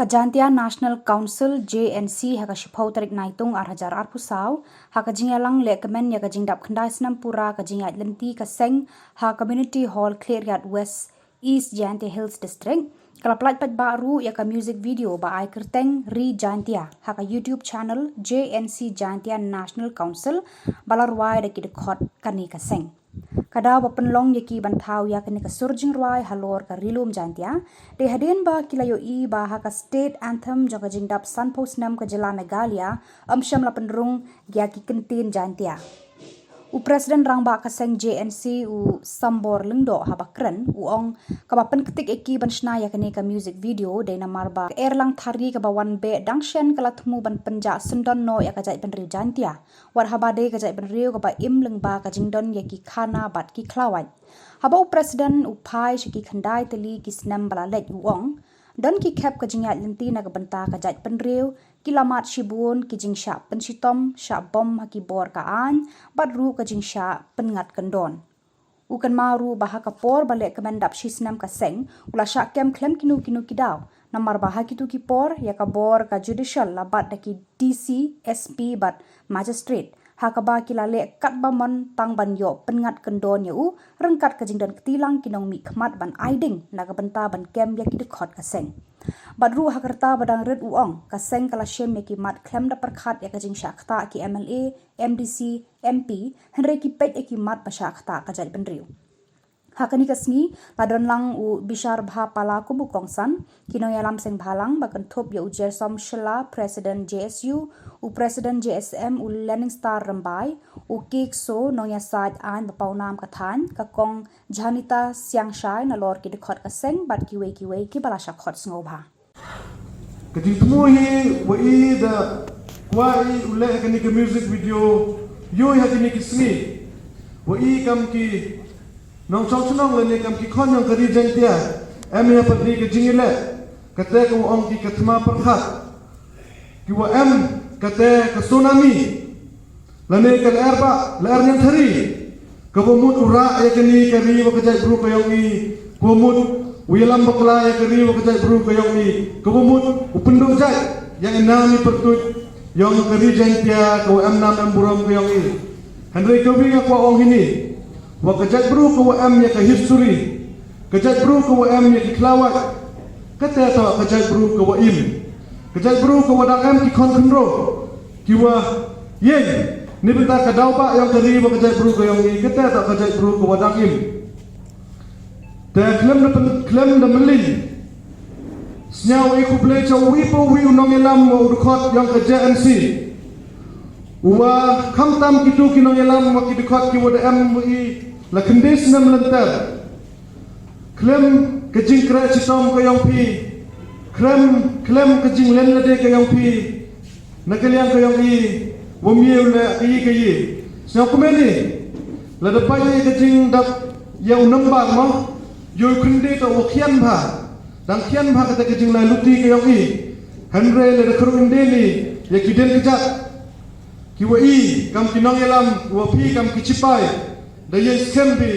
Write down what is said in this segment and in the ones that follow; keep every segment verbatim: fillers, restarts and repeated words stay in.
Ka Jaintia National Council, J N C, ha ka shiphew tarik Naitung ar hajar arphew saw, ha ka jingïalang lehkmen ïa ka jingdap khyndai snem pura ka jingïaid lynti ka seng ha Community Hall, Khliehriat West, East Jaintia Hills District, ka la pyllait paidbah ruh ïa ka music video ba ai kyrteng Ri Jaintia ha ka YouTube channel J N C Jaintia National Council, ba la rwai da ki dkhot kane ka seng. Ka daw ba pynlong ïa ki ban thaw ïa kane ka sur jingrwai halor ka Ri Lum Jaintia, dei hadien ba ki la ïohi ba ha ka state anthem jong ka jingdap sanphew snem ka jylla Meghalaya, ym shym la pynrung ïa ki kyntien Jaintia. U President Rangbah ka seng J N C, u Sambor Lyngdoh, haba kren, u ong kaba pynktik ïa ki ban shna ïa kane ka music video dei namar ba ka Erlang Thari kaba wan beh dang shen ka la thmu ban pynjah syndon noh ïa ka jaitbynriew Jaintia, wat haba dei ka jaitbynriew kaba im lyngba ka jingdon ïa ki khana bad ki khlawait. Haba u President u phai sha ki khyndai tylli ki snem ba la leit, u ong don ki khep ka jingïaid lynti na ka bynta ka jaitbynriew, ki la mad shibun ki jingshah pynshitom, shah bom ha ki bor ka aiñ, bad ruh ka jingshah pynngat kyndon. U kynmaw ruh ba ha ka por ba lehkmen dap shi snem ka seng, u la shah kem khlem kino kino ki daw, namar ba ha kito ki por ïa ka bor ka judicial la bat da ki D C, S P bad magistrate, ha kaba ki la leh katba mon tang ban ïoh pynngat kyndon ïa u, ryngkat ka jingdon kti lang ki nongmihkhmat ban ai ding na ka bynta ban kem ïa ki dkhot ka seng. Bad ruh ha ka rta ba dang rit, u ong ka seng ka la shim ïa ki mat khlem da pyrkhat ïa ka jingshah ktah ki M L A, M D C, M P, hynrei ki peit ïa ki mat ba shah ktah ka jaitbynriew. Ha kane ka sngi la don lang u Bishar Bha Pala kum u kongsan, ki nongïalam seng bhalang ba kynthup ïa u Jersom Shylla, President J S U, u President J S M u Learning Star Rymbai, u Kik So, nongïasaid aiñ ba pawnam ka thaiñ, ka Kong Janita Siangshai nalor ki dkhot ka seng bad kiwei kiwei kiba la shah khot sngewbha. Ka jingthmu hi wa i da kwah i u leh kane ka music video, ïoh ha kane ka sngi. Wa i kam ki nongshong shnong lane kam ki khon jong ka Ri Jaintia, em ïa pat hi ka jingïaleh, kata ka wa ong ki ka thma pyrkhat. Ki wa em kata ka tsunami. Lane ka lyer ba, lyer Niangthari. Ka wa mut u rah ïa kane ka ri wa ka jaitbru ka yong i. Ka wa mut u ïalam bakla ïa ka ri wa ka jaitbru ka yong i. Ka wa mut u pynduh jait ïa i nam i pyrtuit yong ka Ri Jaintia ka wa em nam em burom ka yong i. Hynrei ka wi nga kwah ong hini, wa ka jaitbru ka wa em ïa ka history, ka jaitbru ka wa em ïa ki khlawait, kata toh ka jaitbru ka wa im. Ka jaitbru ka wa dang em ki khon khynroo ki wa ïeng na bynta ka daw ba yong ka ri wa ka jaitbru ka yong i, kata toh ka jaitbru ka wa dang im. Te khlem da pyn-, khlem da mlien, sngew i khublei cha uwi pa uwi u nongïalam wa u dkhot yong ka J N C. Wa khamtam kitu ki nongïalam wa ki dkhot ki wa da em wa i la khynde snem lynter. Khlem ka jingkhreh chitom ka yong phi, khlem, khlem ka jinglen lade ka yong phi, na ka liang ka yong i, wa miew le ka yi ka yi. Sngew kumne, lada pait ka jingdap ïa u number mo, ïoh khynde toh wa khian bha, dang khian bha kata ka jinglai luti ka yong i. Hynrei lada khroo ynde ni ïa ki dien kjat, ki wa i kam ki nongïalam, wa phi kam ki chipai, da ïeng skhem bi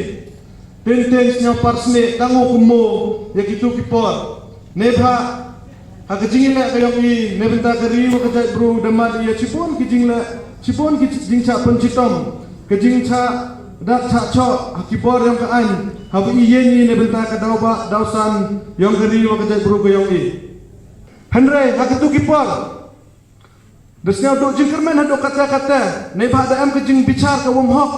teng teng sngew parsneh tang u kumno ïa kitu ki por. Neibhah ha ka jingïaleh ka yong i na bynta ka ri wa ka jaitbru da mad ïa chibun ki jingleh, chibun ki jingchah pynchitom, ka jingchah dat chah choh ha ki bor yong ka aiñ, haba i ïeng i na bynta ka daw ba daw san yong ka ri wa ka jaitbru ka yong i. Hynrei ha kitu ki por da sngew duh jingkyrmen haduh katta katta, neibhah da em ka jingbichar ka wam hok.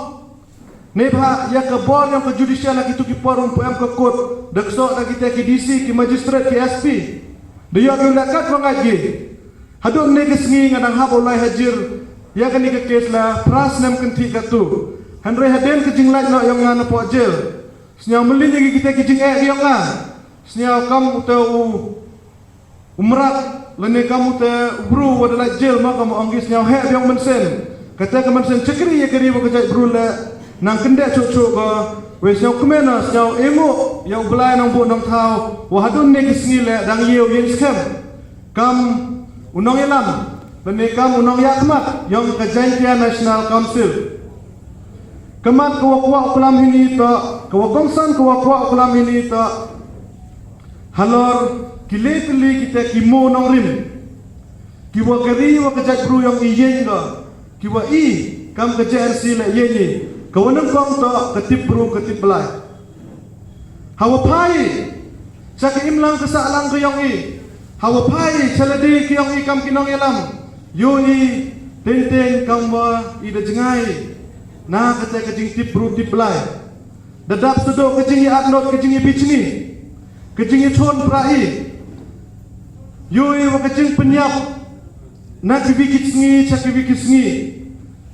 Neibhah ïa ka bor yong ka judicial ha kitu ki por wam pu em ka court, da ksoh da kita ki D C, ki magistrate, ki S P. Da ïoh ki u leh kat wa ngait ki. Haduh ne ka sngi nga dang hap u lai hajir ïa kane ka case la phra snem kynthih katu. Hynrei hadien ka jinglait noh yong nga na poh jail, sngew mlien ïa kita ki jingeh ki yong nga. Sngew kam uta u u mrad, lane kam uta u bru wa da lait jail ma kam ong ki, sngew heh biang mynsiem. Kata ka mynsiem chakri ïa ka ri wa ka jaitbru le nang kyndeh chuh chuh ko. Wei sngew kmen na, sngew ïnguh ïa u Blai Nongbuh Nongthaw wa haduh ne ka sngi le dang ïew ïeng skhem kam u nongïalam, lane kam u nongïakhmat yong ka Jaintia National Council. Ka mat ka wa kwah u klam hini toh, ka wa kongsan ka wa kwah u klam hini toh halor Ki le tylli kita ki mo nongrim, ki wa ka ri wa ka jaitbru yong i ïeng ka, ki wa i kam ka J R C la ïeng i, ka wa nyngkong to ka tip bru ka tip blai. Ha wa phai sha ka imlang ka sahlang ka yong i, ha wa phai sha lade ki yong i kam ki nongïalam, ïoh i teng teng kam wa i da jngai na kata ka jingtip bru tip blai. Da dap sdok ka jingïakhun, ka jingïabishni, ka jingïathon pra i, ïoh i wa ka jingpynïap na ki wi ki sngi sha ki wi ki sngi,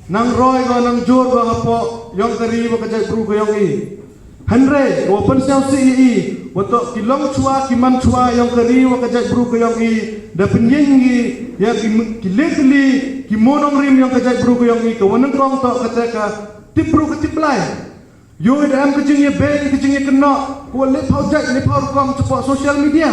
nang roi wa nang jor wa hapoh yong ka ri wa ka jaitbru ka yong i. Hynrei wa pynsngewsih i, wa to ki long chwa ki man chwa yong ka ri wa ka jaitbru ka yong i, da pynïeng i ïa ki m-, ki le tylli ki mo nongrim yong ka jaitbru ka yong i, ka wa nyngkong to kata ka tip bru ka tip blai. Ïoh i da em ka jingïabeng, ka jingïakynnoh, ka wa le phaw jait le phaw rukom shapoh social media.